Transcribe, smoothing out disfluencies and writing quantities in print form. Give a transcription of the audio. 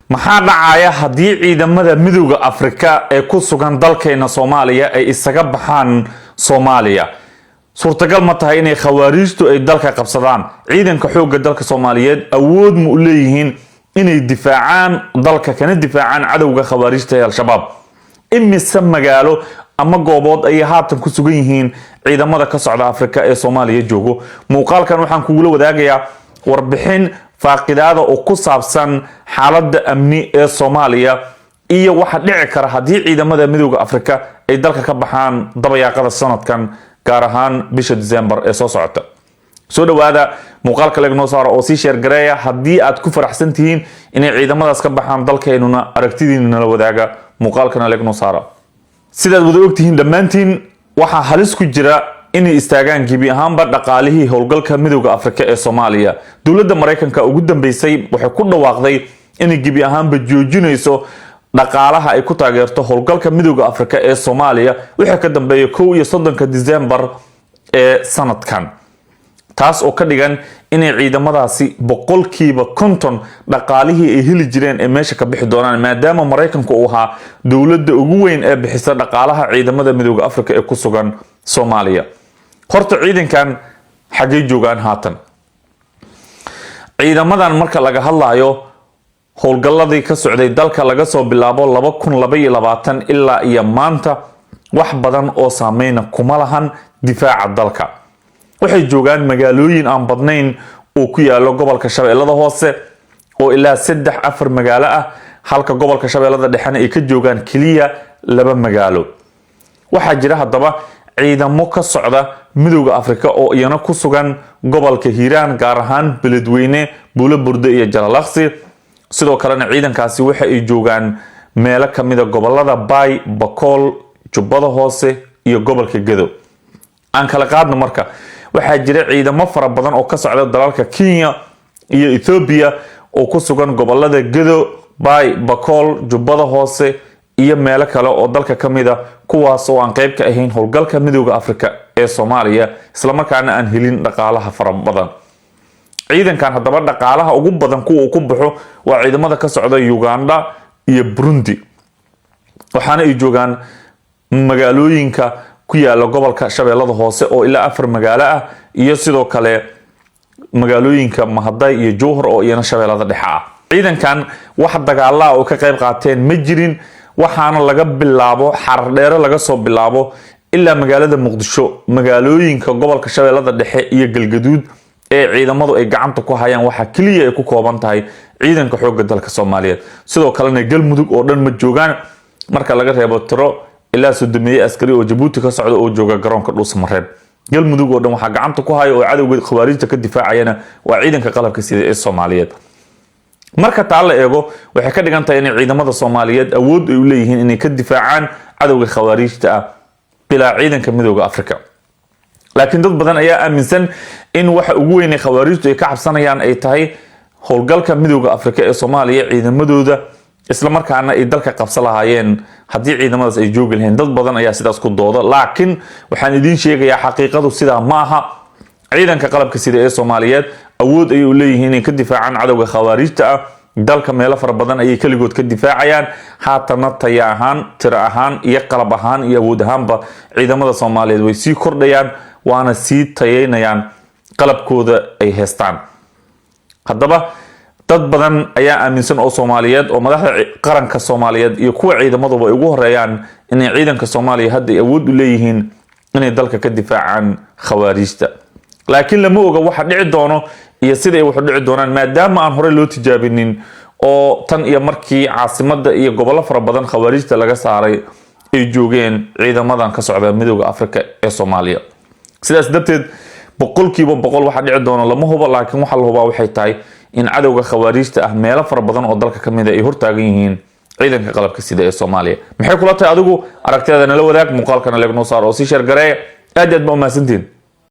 Maxaa dhacaya haddii ciidamada Midowga Afrika ee ku sugan dalkeena Soomaaliya ay isaga baxaan Soomaaliya? Suurtagal ma tahay inay Khawaariijtu ay dalka qabsadaan? Ciidanka xoogga dalka Soomaaliyeed awood ma u leeyihiin inay difaacaan dalka, kana difaacaan cadowga Khawaariijta ee Al-Shabaab? Imise magaalo ama goobood ayay haatan ku sugan yihiin ciidamada ka socda Afrika ee Soomaaliya joogo? Muuqaalkan waxaan kugula wadaagayaa warbixin faaqidaada oo ku saabsan xaaladda amni ee Soomaaliya iyo waxa dhici kara haddii ciidamada Midowga Afrika ay dalka ka baxaan dabayaaqada sanadkan, gaar ahaan bisha December ee soo socota. Soo dhawaada, muuqaalka like noo saara oo sii share gareeya. Haddii aad ku faraxsan tihiin inay ciidamadaas ka baxaan dalkeenuna, aragtidiina nala wadaaga, muuqaalkana like noo saara. Sidaad wada ogtihiin dhammaantiin, waxaa halis ku jira inay istaagaan gebi ahaanba dhaqaalihii howlgalka Midowga Afrika ee Soomaaliya. Dowladda Maraykanka ugu dambeysay waxay ku dhawaaqday inay gebi ahaanba joojinayso dhaqaalaha ay ku taageerto howlgalka Midowga Afrika ee Soomaaliya wixii ka dambeeya 31-ka December ee sanadkan, taas oo ka dhigan inay ciidamadaasi 50% dhaqaalihii ay heli jireen ee meesha ka bixi doonaan, maadaama Maraykanku uu ahaa dowladda ugu weyn ee bixisa dhaqaalaha ciidamada Midowga Afrika ee ku sugan Soomaaliya. Horta ciidankan xaggay joogaan haatan? Ciidamadan marka laga hadlayo howlgalladii ka socday dalka laga soo bilaabo 2022 ilaa iyo maanta, wax badan oo saameyna kuma lahan difaaca dalka. Waxay joogaan magaalooyin aan badnayn oo ku yaalo gobolka Shabeellada Hoose oo ilaa saddex afar magaalo ah, halka gobolka Shabeellada Dhexena ay ka joogaan keliya laba magaalo. Waxaa jira haddaba ciidamo ka socda Midowga Afrika oo iyana ku sugan gobolka Hiiraan, gaar ahaan Beledweyne, Buulo Burde iyo Jalalaqsi. Sidoo kalena ciidankaasi waxa ay joogaan meelo kamida gobolada Baay, Bakool, Jubbada Hoose iyo gobolka Gedo. Aan kala qaadno marka. Waxaa jira ciidamo fara badan oo ka socda dalalka Kenya iyo Ethiopia oo ku sugan gobolada Gedo, Baay, Bakool, Jubbada Hoose iyo meelo kale oo dalka ka mid a, kuwaas oo aan qayb ka ahayn howlgalka Midowga Afrika ee Soomaaliya, islamarkaana aan helin dhaqaalaha fara badan. Ciidankan haddaba dhaqaalaha ugu badan kuwa uu ku baxo waa ciidamada ka socda Uganda iyo Burundi, waxaana ay joogaan magaalooyinka ku yaala gobolka Shabeellada Hoose oo ilaa afar magaalo ah, iyo sidoo kale magaalooyinka Mahaday iyo Jowhar oo iyana Shabeellada Dhexe ah. Ciidankan wax dagaalaa oo ka qayb qaateen ma jirin, waxaana laga bilaabo Xarardheere, laga soo bilaabo ilaa magaalada Muqdisho, magaalooyinka gobolka Shabeellada Dhexe iyo Galgaduud ee ciidamadu ay gacanta ku hayaan waxaa keliya ay ku kooban tahay ciidanka xoogga dalka Soomaaliyeed. Sidoo kalena Galmudug oo dhan ma joogaan, marka laga reebo tiro ilaa 30-meeye askari oo Jabuuti ka socda oo jooga garoonka Dhuusamareeb. Galmudug oo dhan waxaa gacanta ku haya oo cadowga Khawaarijta ka difaacayana waa ciidanka qalabka sida ee Soomaaliyeed. Marka taa la eego, waxay ka dhigan tahay inay ciidamada Soomaaliyeed awood ay u leeyihiin inay ka difaacaan cadowga Khawaariijta ah bilaa ciidanka Midowga Afrika. Laakiin dad badan ayaa aaminsan in waxa ugu weyn ee Khawaariijtu ay ka cabsanayaan ay tahay howlgalka Midowga Afrika ee Soomaaliya ciidamadooda, islamarkaana ay dalka qabsan lahaayeen haddii ciidamadaas ay joogi lahayn. Dad badan ayaa sidaas ku dooda, laakiin waxaan idiin sheegayaa xaqiiqadu sidaa ma aha. Ciidanka qalabka sida ee Soomaaliyeed awood ayay u leeyihiin inay ka difaacaan cadowga Khawaariijta ah. Dalka meelo fara badan ayay keligood ka difaacayaan haatanna. Taya ahaan, tiro ahaan iyo qalab ahaan iyo awood ahaanba ciidamada Soomaaliyeed way sii kordhayaan, waana sii tayeynayaan qalabkooda ay haystaan. Haddaba dad badan ayaa aaminsan oo Soomaaliyeed, oo madaxda qaranka Soomaaliyeed iyo kuwa ciidamaduba ay ugu horeeyaan, inay ciidanka Soomaaliya hadda ay awood u leeyihiin inay dalka ka difaacaan Khawaariijta. Laakiin lama oga waxa dhici doono iyo sida ay waxu dhici doonaan, maadaama aan horey loo tijaabinin oo tan iyo markii caasimada iyo gobollo fara badan Khawaariijta laga saaray ay joogeen ciidamadan ka socda Midowga Afrika ee Soomaaliya. Sidaas darteed 100% waxa dhici doona lama hubo, laakiin waxa la hubaa waxay tahay in cadowga Khawaariijta ah meelo fara badan oo dalka ka mid a ay hortaagan yihiin ciidanka qalabka sida ee Soomaaliya. Maxay kula tahay adigu? Aragtidaada nala wadaag, muuqaalkana like noo saar oo sii share gareeya. Aad iyo aad ba umahadsantihin.